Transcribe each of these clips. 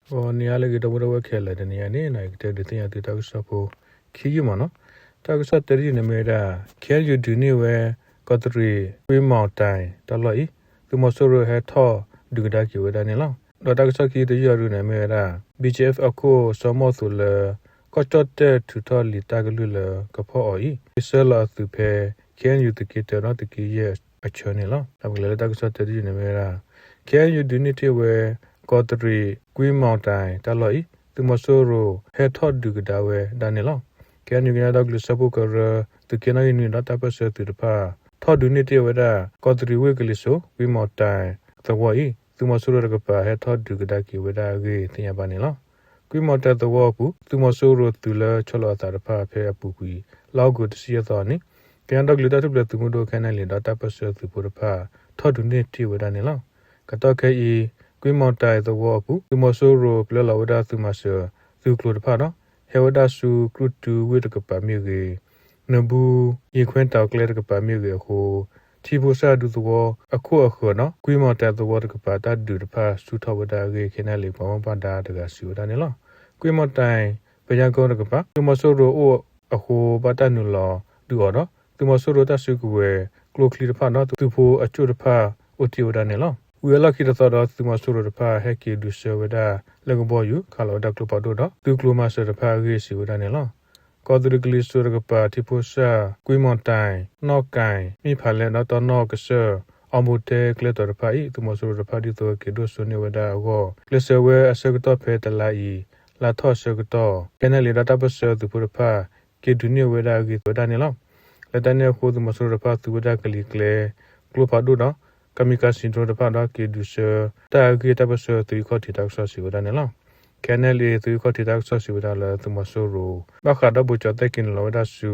ဂီၤနံၤဟါလၢအဂ့ၤ ဒီပုၢ်ဝဲၢ်ခဲလၢာ်, တနံၤအံၤန့ၣ် ယကတဲဒုးသ့ၣ်ညါသုတၢ်ကစီၣ်ဖိခံယုၢ်မးနီၤ. တၢ်ကစီၣ်တၢတယုၢ်န့ၣ်မ့ၢ်ဝဲဒၣ် ခဲအံၤဒုးန့ၢ်ဝဲ ကီးတရံး ကွံမီၤတၢ်တၢ်လီၢ်အံၤ သုးမီၤစိရိၤဟဲထီၣ်ဒုးကဒါက့ၤဝဲဒၣ်န့ၣ်လီၤ. ဒီးတၢ်ကစီၣ်ခံတယုၢ်အံၤန့ၣ်မ့ၢ်ဝဲဒၣ် ဘံၣ်ကၠ့အ့ဖၣ် အခိၣ်စီၤမီၢ်သိးလၢ ကီၢ်ကၠီၣ်တဲၣ်ထုးထီၣ်လံာ်တၢ်ကလုၢ်လၢကဖီၣ်အီၤအံၤ က့ၤဆှၢလီၤအသုးဖဲ ခဲအံၤဒုး သုးက့တၢဒီးသုးက့ယဲၢ်အဆၢန့ၣ်လီၤ. ဒီးပကလဲၤလၢတၢ်ကစီၣ်တၢတယုၢ်န့ၣ်မ့ၢ်ဝဲဒၣ် ခဲအံၤဒုးန့ၢ်တ့ၢ်ဝဲ ကီးတရံး ကွံမီၤတၢ်တၢ်လီၢ်အံၤ သုးမီၤစိရိၤဟဲထီၣ်ဒုးကဒါဝဲဒၣ်န့ၣ်လီၤ. ခဲအံၤဒုးကညီဒီကလုာ်စၢဖှိၣ်ကရၢ သုးက့နီၣ်ဂံၢ်နွံဒီးတၢ်ပၢၢ်ဆၢသုးတဖၣ် ထီၣ်ဒုးန့ၢ်တ့ၢ်ဝဲဒၣ် ကီးတရံးဝ့ၢ်ကလံၤစိး ကွံမီၤတၢ်သဝီအံၤ သုးမီၤစိရိၤတကပၤဟဲထီၣ်ဒုးကဒါက့ၤဝဲဒၣ်အဂ့ၢ်သ့ၣ်ညါဘၣ်န့ၣ်လီၤ. ကွံမီၤတၢ်သဝီအပူၤ သုးမီၤစိရိၤသုးလၢဆီလီၤအသးတဖၣ်ဖဲအပူၤကွံာ် လါအီကူးတဆံယဲၢ်သီန့ၣ် ကညီဒီကလုာ်တၢ်ထူၣ်ဖျဲးသုးမုၢ်ဒိၣ် ခဲနၣ်လံၤ ဒီးတၢ်ပၢၢ်ဆၢသုးဖိတဖၣ် ထီၣ်ဒုးန့ၢ်တ့ၢ်ဝဲဒၣ်န့ၣ်လီၤ. ကတီၢ်ခဲအံၤ ကွံမီၤတၢ်သဝီအပူၤ သုးမီၤစိရိၤပျဲလီၤဝဲဒၣ်သုးမၤစၢၤ သုးကျိၤတဖၣ်ဒီး ဟဲဝဲဒၣ်ဆူကြုၢ်တုဝ့ၢ်တကပၤမ့ၢ်ဂ့ၤ နဘူး ယ့ၤခွဲတၢ်ကျဲတကပၤမ့ၢ်ဂ့ၤအဃိ ထံဖိစၢ်ဒူသဝီအခိၣ်အဃၢၤဒီး ကွံမီၤတၢ်သဝီတကပၤတၢ်ဒုးတဖၣ်ဆူၣ်ထီၣ်ဝဲဒၣ်အဂ့ၢ် ခဲနၣ်လံၤပှၤဘၣ်မူဘၣ်ဒါတဂၤစံးဝဲဒၣ်န့ၣ်လီၤ. ကွံမီၤတၢ် ပယါကီတကပၤ သုးမီၤစိရိၤအိၣ်အဃိ ဘၣ်တၢ်နုာ်လီၤဒုးအီၤဒီး သုးမီၤစိရိၤတၢ်စုကဝဲၤ ကျိချံတဖၣ်ဒီး သုးဖိအကၠိၣ်တဖၣ်အိၣ်တ့ၢ်ဝဲဒၣ်န့ၣ်လီၤ. ဝံၤအလီၢ်ခံတသီဒီး သုးမီၤစိရိၤတဖၣ်ဟဲက့ၤဒုးဆၢဝဲဒၣ် လၢကဘီယူၤ ခးလီၤဝဲဒၣ်ကျိဖးဒိၣ်ဒီး သုးကျိၤမၤစၢၤတဖၣ်အဂ့ၢ်စံးဝဲဒၣ်န့ၣ်လီၤ. ကီးတရံးကလံၤစိးတကပၤ ထံဖိစၢ် ကွံမီၤတၢ် နီၣ်ကၣ် မ့ၢ်ဖးလဲၣ်ဒီးတီနီၣ်ကစၢၢ် အီဘိတဲကျဲတီၤတဖၣ်အံၤ သုးမီၤစိရိၤတဖၣ်ဒ်သိးက့ၤဒိၣ်စိန့ၢ်ဝဲဒၣ်အဂီၢ် ကျဲးစၢးဝဲအဆၢကတီၢ်ဖဲတလါအံၤ လါထီၣ်အဆၢကတီၢ် ခဲနၣ်လံၤဒီးတၢ်ပၢၢ်ဆၢသုးဖိတဖၣ် က့ၤဒုးန့ၢ်ဝဲဒၣ်အဂ့ၢ်စံးဝဲဒၣ်န့ၣ်လီၤ. လၢတၢ်န့ၣ်အဃိ သုးမီၤစိရိၤတဖၣ်သူဝဲဒၣ်ကလံၤကျဲ ကျိဖးဒိၣ်ဒီး ကၤမံၤကၤစံးဒရူၣ်တဖၣ်ဒီး က့ၤဒုးဆၢတၢ်အဂ့ၢ် တၢ်ပၢၢ်ဆၢသုးဂံၢ်ခီၣ်ထံးတၢ်ကစီၣ်စံးဝဲဒၣ်န့ၣ်လီၤ. ခဲနၣ်လံၤသုးဂံၢ်ခီၣ်ထံးတၢ်ကစီၣ်စံးဝဲဒၣ်လၢ သုးမီၤစိရိၤ ဘၣ်ဃးဒီးဘိးကၠီၤသဲၣ်က့ၤနုာ်လီၤဝဲဒၣ်ဆူ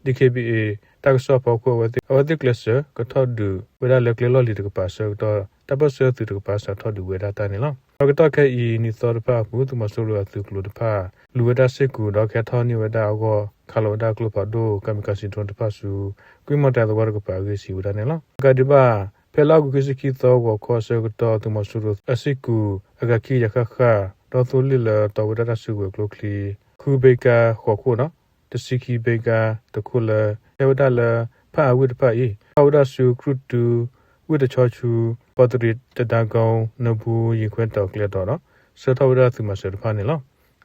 DKBA တၢ်ကစီၣ်အဖီခိၣ် အဝဲသ့ၣ်ကျဲးစၢးကထီၣ်ဒုးဝဲဒၣ်လၢကျဲလီၢ်လံၤတကပၤအဆၢကတီၢ် တၢ်ပၢၢ်ဆၢသုးတကပၤစးထီၣ်ဒုးဝဲဒၣ်တၢ်န့ၣ်လီၤ. ဒီးကတီၢ်ခဲအံၤနံၤသီတဖၣ်အပူၤ သုးမီၤစိရိၤအသုးကျိၤတဖၣ် လူၤဝဲဒၣ်စ့ၢ်ကီးဒီးကဟဲထီၣ်န့ၢ်ဝဲဒၣ်အဂီၢ် ခးလီၤဝဲဒၣ်ကျိဖးဒိၣ် ကၤမံၤကၤစံးဒရူၣ်တဖၣ်ဆူ ကွံမီၤတၢ်သဝီတကပၤအဂ့ၢ်စံးဝဲဒၣ်န့ၣ်လီၤ. တကးဒံးဘၣ် ဖဲလါအီကူးခံဆံခံသီဂီၤခီအဆၢကတီၢ် သုးမီၤစိရိၤအစ့ၢ်ကီး အဂၤခံကယၤဃၣ်ဃၣ် ဒီးသိလ့ၣ်လၢတီဝဲဒၣ်တၢ်စုကဝဲၤကျိချံ ဃုဘ့ကါဃိးခိၣ်ဒီး တဆံခံဘ့ကါတခိၣ်လၢ ဟဲဝဲဒၣ်လၢ ဖၣ်အဝ့ၢ်တဖၣ်အံၤ ထီၣ်ဝဲဒၣ်ဆူကြုၢ်တုဝ့ၢ်တဆီဆူ ကီးတရံးတဒါကုန်း နဘူး ယ့ၤခွဲတၢ်ကျဲတီၤဒီး ဆှၢထီၣ်ဝဲဒၣ်သုးမၤစၢၤတဖၣ်န့ၣ်လီၤ.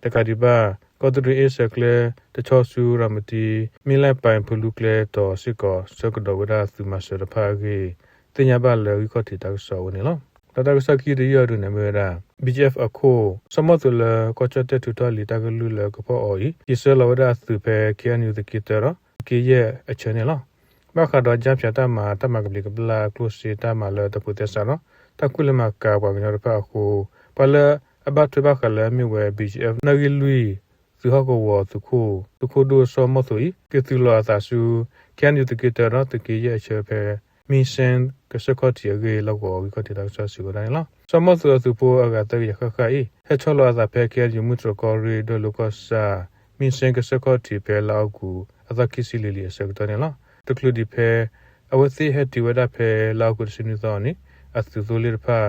တကးဒံးဘၣ် ကီးတရံးအ့စဲးကျဲ တဆီဆူ ရၤမတံ မ့ၢ်လဲၣ်ပၢၢ်ဖုလူကျဲတီၤစ့ၢ်ကီး ဆှၢကဒီးဝဲဒၣ်သုးမၤစၢၤတဖၣ်အဂ့ၢ် သ့ၣ်ညါဘၣ်လၢဂံၢ်ခီၣ်ထံးတၢ်ကစီၣ်အအိၣ်န့ၣ်လီၤ. ဒီးတၢ်ကစီၣ်ခံတယုၢ်အံၤဒုးန့ၣ်မ့ၢ်ဝဲဒၣ် ဘံၣ်ကၠ့အ့ဖၣ် အခိၣ် စီၤမီၢ်သိးလၢ ကီၢ်ကၠီၣ်တဲၣ်ထုးထီၣ်လံာ်တၢ်ကလုၢ်လၢကဖီၣ်အီၤအံၤ က့ၤဆှၢလီၤဝဲဒၣ်အသုးဖဲ ခဲအံၤနုာ် သုးက့တၢဒီး သုးက့ယဲၢ်အဆၢန့ၣ်လီၤ. ဘၣ်ဃးဒီးကၠါဖၠးတၢ်မၤ တၢ်မၤကဘျံးကဘျၣ်ကျိၣ်စ့တၢ်မၤလၢတၢ်ဖိးသဲစးဒီး တၢ်ကူၣ်လဲၤမၤကၤပှၤကညီတဖၣ်အဃိ ပှၤလၢအဘၣ်ထွဲဘၣ်ဃးလၢအမ့ၢ်ဝဲ ဘံၣ်ကၠ့အ့ဖၣ် နီၣ်ဂံၢ်လွံၢ် သုးဟီၣ်ကဝီၤသုးခိၣ် သုးခိၣ်ဒိၣ်စီၤမီၢ်သိးအံၤ က့ၤသုးလီၤအသးဆူ ခဲအံၤနုာ် သုးက့တၢဒီး သုးက့ယဲၢ်အဆၢဖဲ မံစဲကစၢၢ်ခီၣ်ထံးအဂ့ၢ် လီၢ်ကဝီၤဂံၢ်ခီၣ်ထံးတၢ်ကစီၣ်စံးဝဲဒၣ်န့ၣ်လီၤ. စီၤမီၢ်သိးအသုးဖိအဂၤသၢကယၤဃၣ်ဃၣ်အံၤ ဟဲဆီလီၤအသးဖဲ ခဲအံၤနုာ် မုၢ်တြီၤကီၢ်ရ့ၣ် ဒွဲၣ်လိၤကီၢ်ဆၣ် မံစဲကစၢၢ်ခီၣ်ထံးဖဲလါအီကူး အသီခံဆံလွံၢ်လံၤအဆၢကတီၢ်န့ၣ်လီၤ. တချုးဒံးဖဲ အဝဲသ့ၣ်ဟဲတုၤဝဲဒၣ်ဖဲလါအီကူးတဆံနွံသီန့ၣ် အသုးသိလ့ၣ်တဖၣ်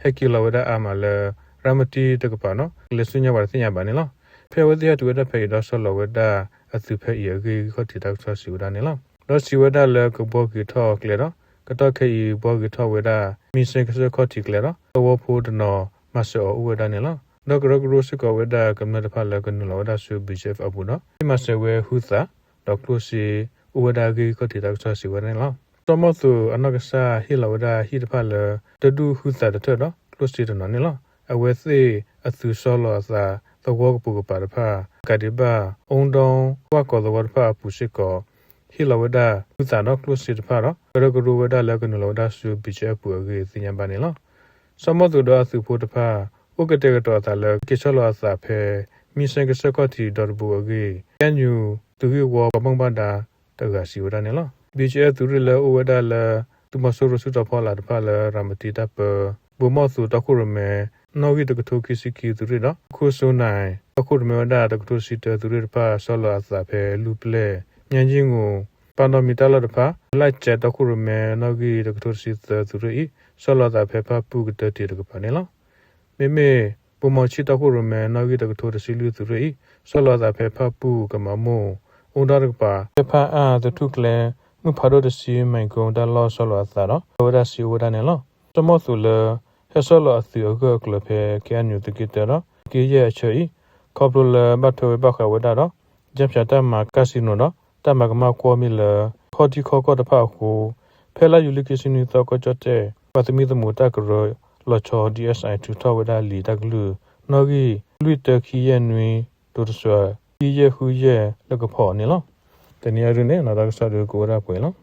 ဟဲက့ၤလီၤဝဲဒၣ်အါမးလၢ ရၤမတံတကပၤဒီး ကလဲၤဆူညါပှၤတသ့ၣ်ညါဘၣ်န့ၣ်လီၤ. ဖဲအဝဲသ့ၣ်ဟဲတုၤဝဲဒၣ်ဖဲအံၤဒီး ဆီလီၤဝဲဒၣ်အသုးဖဲအံၤအဂ့ၢ် ဂံၢ်ခီၣ်ထံးတၢ်ကစီၣ်စံးဝဲဒၣ်န့ၣ်လီၤ. ဒီးစံးဝဲဒၣ်လၢကဘှီက့ၤထီၣ်ကျဲဒီး ကတီၢ်ခဲအံၤဘှီက့ၤထီၣ်ဝဲဒၣ် မံစဲကစၢၢ်ခီၣ်ထံးကျဲဒီး သဝီဖိတနီၤမၤစၢၤအီၤအိၣ်ဝဲဒၣ်န့ၣ်လီၤ. ဒီးကရၢကရိစ့ၢ်ကီးဝဲဒၣ်ကမျၢၢ်တဖၣ်လၢကနုာ်လီၤဝဲဒၣ်ဆူ ဘံၣ်ကၠ့အ့ဖၣ် အပူၤဒီး ဟ့ၣ်မၤစၢၤဝဲဟုသး ဒီးကျိၣ်စ့အိၣ်ဝဲဒၣ်အဂ့ၢ် ဂံၢ်ခီၣ်ထံးတၢ်ကစီၣ်စံးဝဲဒၣ်န့ၣ်လီၤ. စီၤမီၢ်သိးအနီၢ်ကစၢ်ဟ့ၣ်လီၤဝဲဒၣ်ဟံၣ်တဖၣ်လၢ တဒူၣ်ဟုသးတထၢၣ်ဒီးကျိၣ်စ့တနီၤန့ၣ်လီၤ. အဝဲသ့ၣ်အသုးဆီလီၤအသးသဝီကပိာ်ကပၤတဖၣ် တကးဒံးဘၣ် အူဒီဝၣ်ကီၢ်သဝီတဖၣ်အပူၤစ့ၢ်ကီး ဟ့ၣ်လီၤဝဲဒၣ်ဟုသးဒီးကျိၣ်စ့တဖၣ်ဒီး ကရၢကရိဝဲဒၣ်လၢကနုာ်လီၤဝဲဒၣ်ဆူ ဘံၣ်ကၠ့အ့ဖၣ် အပူၤအဂ့ၢ်သ့ၣ်ညါဘၣ်န့ၣ်လီၤ. စီၤမီၢ်သိးဒီးအသုးဖိတဖၣ် အိၣ်ကတဲာ်ကတီၤအသးလၢ က့ၤဆီလီၤအသးဖဲ မံစဲကစၢၢ်ခီၣ်ထံးဒီတဘိအဂ့ၢ် ခဲအံၤနုာ် သုးဂ့ၢ်ဝီပှၤဘၣ်မူဘၣ်ဒါတဂၤစံးဝဲဒၣ်န့ၣ်လီၤ. ဘံၣ်ကၠ့အ့ဖၣ် သုးရ့ၣ်လၢအိၣ်ဝဲဒၣ်လၢ သုးမီၤစိရိၤစုတီၤဖီလာ်တဖၣ်လၢ ရၤမတံတၢ်ပၢ ဘိးမီၢ်သိးတီခိၣ်ရိၣ်မဲ နီၣ်ဂံၢ်တကထိခံဆံခံသုးရ့ၣ်ဒီး ခိၣ်စိနၣ် တီခိၣ်ရိၣ်မဲဝဲဒၣ်တကထိတဆံတၢသုးရ့ၣ်တဖၣ် ဆီလီၤအသးဖဲလူၢ်ပျဲၢ် ညါယ့ၣ်ငိၣ် ပၢ်နီၣ်မံၤတၢ်လီၢ်တဖၣ် လၢ်ကၠဲးတီခိၣ်ရိၣ်မဲ နီၣ်ဂံၢ်တကထိတဆံသၢသုးရ့ၣ်အံၤ ဆီလီၤအသးဖဲဖၣ်ပူၣ်ကတၢၢ်တံာ်တကပၤန့ၣ်လီၤ. မ့မ့ၢ် ဘိၣ်မီၣ်ဆံၣ်တီၢ်ခိၣ်ရိၣ်မဲ နီၣ်ဂံၢ်တကထိတဆံလွံၢ်သုးရ့ၣ်အံၤ ဆီၣ်လီၤအသးဖဲဖၣ်ပူၣ်ကမၤမိၢ် အိၣ်ဒၣ်တကပၤ ဖဲဖၣ်အၣ်သထူၣ်ကျဲ မုၢ်ဖးဒိၣ်တဆံ မံၢ်ကိတၢ်လီၢ်ဆီၣ်လီၤအသးဒီး အဝဲဒၣ်စံးဝဲဒၣ်န့ၣ်လီၤ. စီၤမီၢ်သူးလၢ ဟဲဆီၣ်လီၤအသုးအဂၢၢ်အကျၢၤဖဲ ခ့ၣ်အဲၣ်ယူၣ် သုးက့တၢဒီး သုးက့ယဲၢ်အဆၢအံၤ ခီဖျိလၢဘၣ်ထွဲဝဲဘၣ်ဃးဝဲဒၣ်ဒီး ကၠၢဖၠးတၢ်မၤကၣ်စံနိဒီး တၢ်မၤကမၣ်ကွီၢ်မ့ၢ်လၢ ခီၣ်ထံခီၣ်ကီၢ်တဖၣ်အဃိ ဖဲလါယူၤလံခံဆံနွံသီ ကီၢ်ကၠီၣ်တဲၣ် ပှၤသမံသမိးတၢ်ကရၢ လီၤဆီ ဒ်အဲစၣ်အံၤထုးထီၣ်ဝဲဒၣ်လံာ်တၢ်ကလုၢ် နီၣ်ဂံၢ်လွံၢ်တၢခံယဲၢ်နွံ တိၤတစှၤ ခံယဲၢ်ဃုယဲၢ်လၢကဖီးန့ၣ်လီၤ. တနံၤအံၤဒုန့ၣ် နီၢ်တၢ်ကစီၣ်ဒုကအိၣ်ဒၣ်ပှဲၤလီၤ.